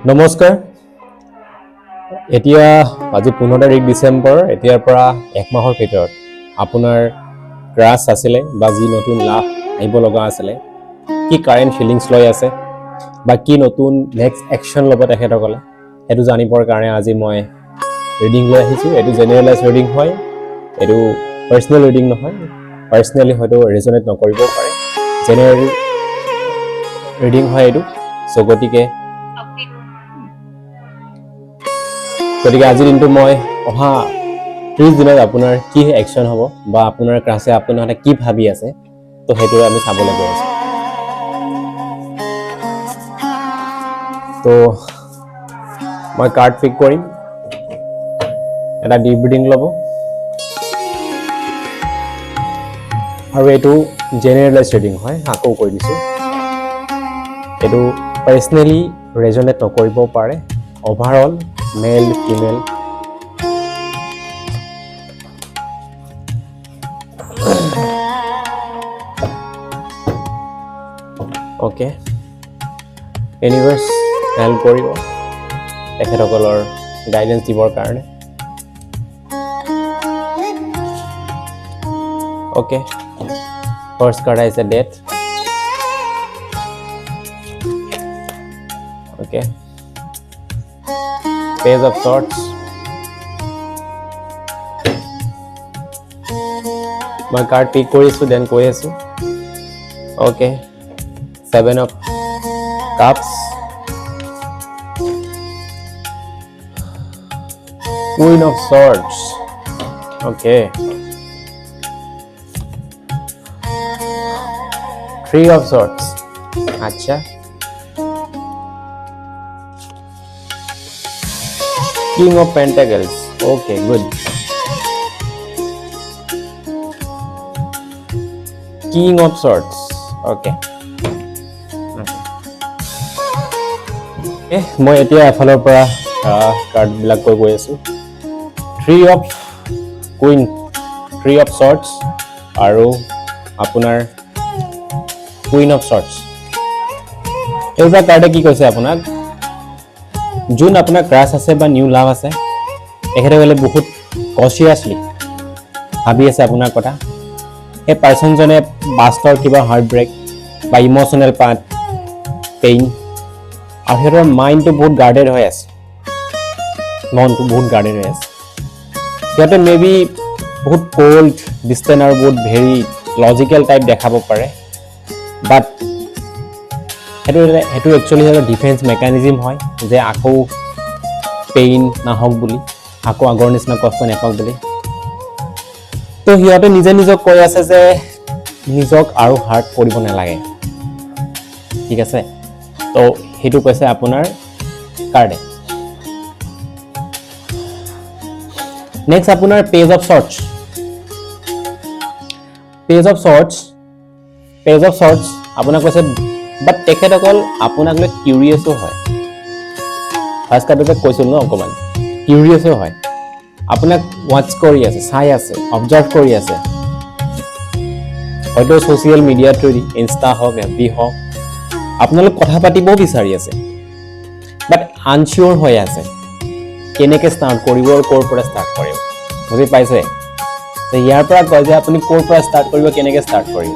নমস্কাৰ। এতিয়া আজি 15 তাৰিখ ডিচেম্বৰ। এতিয়াৰ পৰা এক মাহৰ ভিতৰত আপোনাৰ ক্ৰাছ আছিলে বা যি নতুন লাভ আহিব লগা আছিলে, কি কাৰেণ্ট ফিলিংছ লৈ আছে বা কি নতুন নেক্সট একশ্যন ল'ব তেখেতসকলে, সেইটো জানিবৰ কাৰণে আজি মই ৰিডিং লৈ আহিছোঁ। এইটো জেনেৰেলাইজ ৰিডিং হয়, এইটো পাৰ্চনেল ৰিডিং নহয়। পাৰ্চনেলি হয়তো ৰেজনেট নকৰিবও পাৰে। জেনেৰেল ৰিডিং হয় এইটো। চ' গতিকে আজিৰ দিনটো মই অহা 30 দিনত আপোনাৰ কি একশ্যন হ'ব বা আপোনাৰ ক্ৰাছে আপোনাৰ কি ভাবি আছে, তো সেইটো আমি চাবলৈ গৈ আছোঁ। তো মই কাৰ্ড পিক কৰিম, এটা ডিপ ৰিডিং ল'ব আৰু এইটো জেনেৰেলাইজ ৰিডিং হয়, আকৌ কৈ দিছোঁ। এইটো পাৰ্চনেলি ৰেজনেট নকৰিব পাৰে। Overall male, female, okay, universe help কৰিব তেখেতসকলৰ গাইডেঞ্চ দিবৰ কাৰণে। অ'কে, ফাৰ্ষ্ট কাৰ্ড আহিছে death. Okay, page of swords. মই কাৰ্ড পিক কৰিছোঁ, then কৈ আছোঁ। Okay, seven of cups, queen of swords, okay, three of swords, আচ্ছা, king of pentacles, okay, good, king of swords, okay. মই এতিয়া এফালৰ পৰা কাৰ্ডবিলাক কৈ গৈ আছোঁ। Three of queen, three of swords আৰু আপোনাৰ কুইন অফ শ্বৰ্টছ, এই দুটা কাৰ্ডে কি কৈছে আপোনাক? যোন আপোনাৰ ক্ৰাছ আছে বা নিউ লাভ আছে, তেখেতসকলে বহুত কনচিয়াছলি ভাবি আছে আপোনাৰ কথা। সেই পাৰ্চনজনে পাষ্টৰ কিবা হাৰ্ট ব্ৰেক বা ইম'চনেল পেইন আৰু সিহঁতৰ মাইণ্ডটো বহুত গাৰ্ডেড হৈ আছে, মনটো বহুত গাৰ্ডেড হৈ আছে। সিহঁতে মে বি বহুত ক'ল্ড, ডিষ্টেণ্ট আৰু বহুত ভেৰি লজিকেল টাইপ দেখাব পাৰে, বাট সেইটো সেইটো একচুৱেলি সিহঁতৰ ডিফেন্স মেকানিজিম হয় যে আকৌ পেইন নাহক বুলি, আকৌ আগৰ নিচিনা কষ্ট নাপাওক বুলি। তো সিহঁতে নিজে নিজক কৈ আছে যে নিজক আৰু হাৰ্ট কৰিব নালাগে, ঠিক আছে। তো সেইটো কৈছে আপোনাৰ কাৰ্ডে। নেক্সট আপোনাৰ page of swords, page of swords, page of swords আপোনাক কৈছে, বাট তেখেতসকল আপোনাক লৈ কিউৰিয়াছো হয়। ফাৰ্ষ্ট কাৰ্ডতে কৈছিলোঁ ন, অকণমান কিউৰিয়াছো হয়, আপোনাক ৱাটচ কৰি আছে, চাই আছে, অবজাৰ্ভ কৰি আছে, হয়তো ছ'চিয়েল মিডিয়াৰ থ্ৰুদি, ইনষ্টা হওক, এফ বি হওক, আপোনালোক কথা পাতিবও বিচাৰি আছে, বাট আনচিয়'ৰ হৈ আছে কেনেকৈ ষ্টাৰ্ট কৰিব আৰু ক'ৰ পৰা ষ্টাৰ্ট কৰিব। বুজি পাইছে? তো ইয়াৰ পৰা কয় যে আপুনি ক'ৰ পৰা ষ্টাৰ্ট কৰিব, কেনেকৈ ষ্টাৰ্ট কৰিব।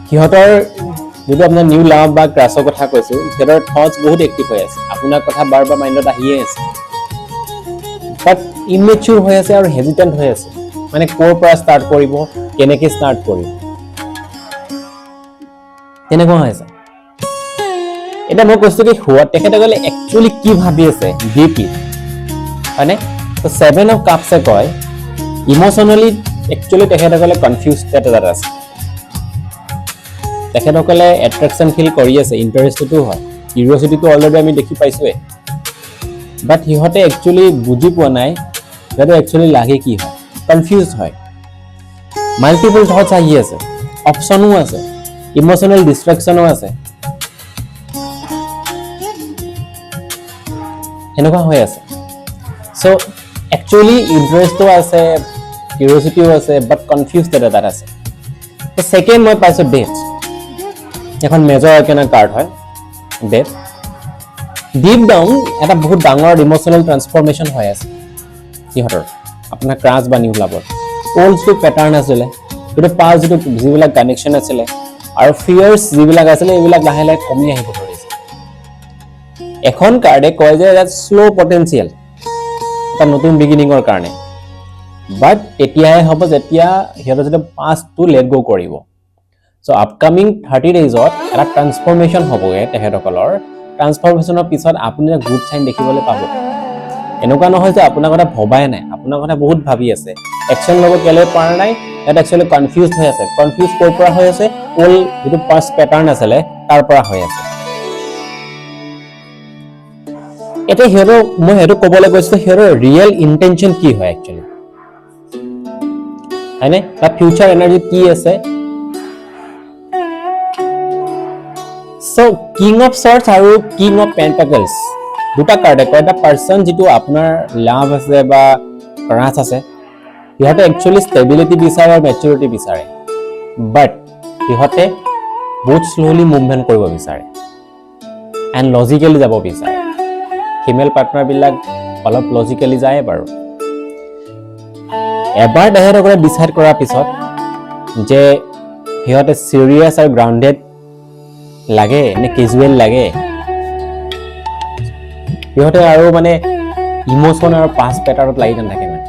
সিহঁতৰ যিটো আপোনাৰ নিউ লাভ বা ক্ৰাছৰ কথা কৈছোঁ, সিহঁতৰ থটছ বহুত এক্টিভ হৈ আছে, আপোনাৰ কথা বাৰ বাৰ মাইণ্ডত আহিয়ে আছে, বাট ইমেচিয়ৰ হৈ আছে আৰু হেজিটেণ্ট হৈ আছে, মানে ক'ৰ পৰা ষ্টাৰ্ট কৰিব, কেনেকৈ ষ্টাৰ্ট কৰিব, তেনেকুৱা হৈ আছে। এতিয়া মই কৈছোঁ কি হোৱা, তেখেতসকলে একচুৱেলি কি ভাবি আছে ডিপলি, হয়নে? তো ছেভেন অফ কাপছে কয় ইম'চনেলি একচুৱেলি তেখেতসকলে কনফিউজ এটাত আছে। তেখেতসকলে এট্ৰেকশ্যন ফিল কৰি আছে, ইণ্টাৰেষ্টেডো হয়, কিউৰিয়চিটিটো অলৰেডি আমি দেখি পাইছোৱে, বাট সিহঁতে একচুৱেলি বুজি পোৱা নাই সিহঁতে একচুৱেলি লাগে কি হয়, কনফিউজ হয়, মাল্টিপল থটছ আহি আছে, অপশ্যনো আছে, ইম'চনেল ডিষ্ট্ৰেকশ্যনো আছে, সেনেকুৱা হৈ আছে। চ' একচুৱেলি ইণ্টাৰেষ্টো আছে, কিউৰিয়চিটিও আছে, বাট কনফিউজ এটা তাত আছে। ছেকেণ্ড মই পাইছোঁ ডেথ, এখন মেজৰ আৰ্কেনা কাৰ্ড হয়। Death. Deep down এটা বহুত ডাঙৰ ইম'চনেল ট্ৰান্সফৰ্মেশ্যন হৈ আছে সিহঁতৰ, আপোনাৰ ক্ৰাছ বা নিউ লাভত। অল্ড যিটো পেটাৰ্ণ আছিলে, যিটো পাষ্ট, যিটো যিবিলাক কানেকশ্যন আছিলে আৰু ফিয়াৰ্ছ যিবিলাক আছিলে, এইবিলাক লাহে লাহে কমি আহিব ধৰিছে। এখন কাৰ্ডে কয় যে এটা শ্ল' পটেঞ্চিয়েল এটা নতুন বিগিনিঙৰ কাৰণে, বাট তেতিয়াহে হ'ব যেতিয়া সিহঁতে যেতিয়া পাষ্টটো লেট গ' কৰিব। চ' আপকামিং 30 ডেইজত এটা ট্ৰান্সফৰ্মেশ্যন হ'বগৈ তেখেতসকলৰ। ট্ৰান্সফৰ্মেশ্যনৰ পিছত আপুনি এটা গুড চাইন দেখিবলৈ পাব। এনেকুৱা নহয় যে আপোনাৰ কথা ভবাই নাই, আপোনাৰ কথা বহুত ভাবি আছে। একশ্যন ল'ব কেলৈ পৰা নাই? সিহঁত একচুৱেলি কনফিউজ হৈ আছে। কনফিউজ ক'ৰ পৰা হৈ আছে? অল্ড যিটো পাষ্ট পেটাৰ্ণ আছিলে, তাৰ পৰা হৈ আছে। এতিয়া সিহঁতৰ, মই সেইটো ক'বলৈ গৈছিলো, সিহঁতৰ ৰিয়েল ইণ্টেনশ্যন কি হয় একচুৱেলি, হয়নে? বা ফিউচাৰ এনাৰ্জি কি আছে? চ' কিং অফ চৰ্টছ আৰু কিং অফ পেণ্টাকলছ দুটা কাৰ্ডে কয়, এটা পাৰ্চন যিটো আপোনাৰ লাভ আছে বা ক্ৰাছ আছে, সিহঁতে একচুৱেলি ষ্টেবিলিটি বিচাৰে আৰু মেচিউৰিটি বিচাৰে, বাট সিহঁতে বহুত শ্ল'লি মুভমেণ্ট কৰিব বিচাৰে এণ্ড লজিকেলি যাব বিচাৰে। ফিমেল পাৰ্টনাৰবিলাক অলপ লজিকেলি যায় বাৰু। এবাৰ তেখেতসকলে ডিচাইড কৰাৰ পিছত যে সিহঁতে চিৰিয়াছ আৰু গ্ৰাউণ্ডেড লাগে নে কেজুৱেল লাগে, সিহঁতে আৰু মানে ইম'চন আৰু পাষ্ট পেটাৰ্ণত লাগি নাথাকে। মানে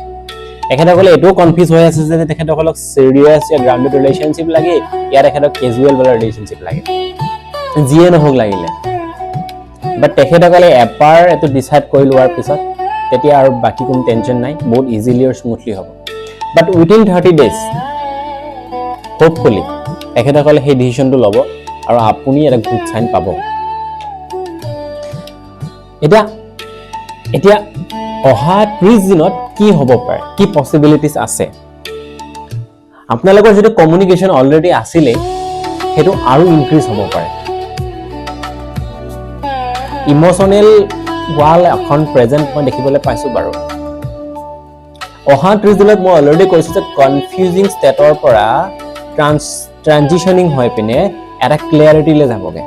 তেখেতসকলে এইটোও কনফিউজ হৈ আছে যে তেখেতসকলক চিৰিয়াছ या গ্ৰাউণ্ডেড ৰিলেশ্যনশ্বিপ লাগে या তেখেতক কেজুৱেল বালা ৰিলেশ্যনশ্বিপ লাগে, যিয়ে নহওক লাগিলে। বাট তেখেতসকলে এবাৰ এইটো ডিচাইড কৰি লোৱাৰ পিছত তেতিয়া আৰু বাকী কোনো টেনশ্যন নাই, বহুত ইজিলি আৰু স্মুথলি হ'ব। বাট উইদিন 30 ডেইজ হোপফুলি তেখেতসকলে সেই ডিচিশ্যনটো ল'ব আৰু আপুনি এটা গুড চাইন পাব। এতিয়া অহা 30 দিনত কি হ'ব পাৰে, কি পচিবিলিটিছ আছে? আপোনালোকৰ যিটো কমিউনিকেশ্যন অলৰেডি আছিলে, সেইটো আৰু ইনক্ৰিজ হ'ব পাৰে। ইম'চনেল ৱাল এখন প্ৰেজেণ্ট মই দেখিবলৈ পাইছোঁ বাৰু। অহা 30 দিনত মই অলৰেডি কৈছোঁ যে কনফিউজিং ষ্টেটৰ পৰা ট্ৰানজিশ্যনিং হৈ পিনে এটা ক্লিয়াৰিটিলৈ যাবগৈ।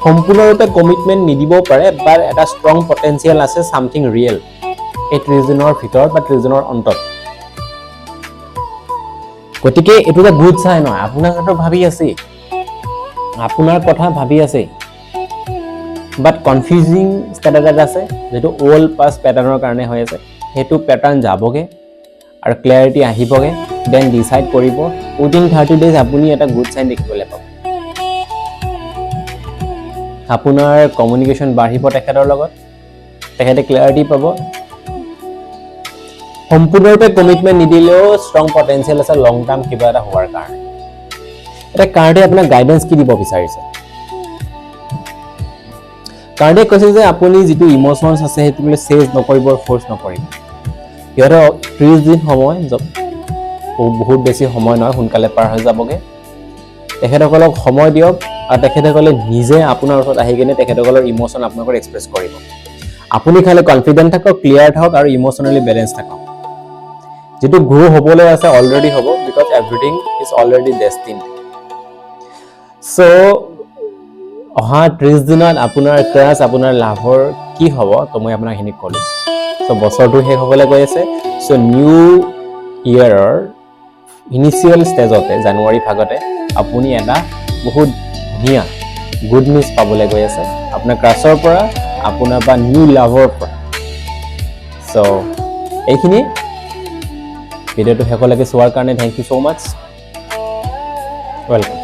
সম্পূৰ্ণৰূপে কমিটমেণ্ট নিদিবও পাৰে, বাট এটা ষ্ট্ৰং পটেঞ্চিয়েল আছে ছামথিং ৰিয়েল এই 30 দিনৰ ভিতৰত বা 30 দিনৰ অন্তত। গতিকে এইটো এটা গুড চাইন হয়। আপোনাৰ কথা ভাবি আছে, আপোনাৰ কথা ভাবি আছে, বাট কনফিউজিং ষ্টেট এটা আছে, যিটো অল্ড পাষ্ট পেটাৰ্ণৰ কাৰণে হৈ আছে। সেইটো পেটাৰ্ণ যাবগৈ আৰু ক্লেৰিটি আহিবগৈ, then decide কৰিব। উইদিন 30 ডেইজ আপুনি এটা গুড চাইন দেখিবলৈ পাব। আপোনাৰ কমিউনিকেশ্যন বাঢ়িব তেখেতৰ লগত, তেখেতে ক্লেৰিটি পাব। সম্পূৰ্ণৰূপে কমিটমেণ্ট নিদিলেও ষ্ট্ৰং পটেঞ্চিয়েল আছে লং টাৰ্ম কিবা এটা হোৱাৰ কাৰণে। এটা কাৰ্ডে আপোনাক গাইডেঞ্চ কি দিব বিচাৰিছে? কাৰ্ডে কৈছে যে আপুনি যিটো ইম'চনছ আছে, সেইটো বোলে চেঞ্জ নকৰিব, ফ'ৰ্চ নকৰিব। সিহঁতৰ 30 দিন সময়, বহুত বেছি সময় নহয়, সোনকালে পাৰ হৈ যাবগৈ। তেখেতসকলক সময় দিয়ক আৰু তেখেতসকলে নিজে আপোনাৰ ওচৰত আহি কিনে তেখেতসকলৰ ইম'চন আপোনালোকৰ এক্সপ্ৰেছ কৰিব। আপুনি খালি কনফিডেণ্ট থাকক, ক্লিয়াৰ থাকক আৰু ইম'চনেলি বেলেঞ্চ থাকক। যিটো গ্ৰ' হ'বলৈ আছে, অলৰেডি হ'ব, because everything is already destined. So অহা 30 দিনত আপোনাৰ ক্ৰাছ, আপোনাৰ লাভৰ কি হ'ব, তো মই আপোনাক সেইখিনি ক'লোঁ। চ' বছৰটো শেষ হ'বলৈ গৈ আছে। চ' নিউ ইয়েৰৰ ইনিচিয়েল ষ্টেজতে, জানুৱাৰী ভাগতে আপুনি এটা বহুত ধুনীয়া গুড নিউজ পাবলৈ গৈ আছে আপোনাৰ ক্ৰাছৰ পৰা, আপোনাৰ বা নিউ লাভৰ পৰা। চ' এইখিনি ভিডিঅ'টো শেষলৈকে চোৱাৰ কাৰণে thank you so much, welcome.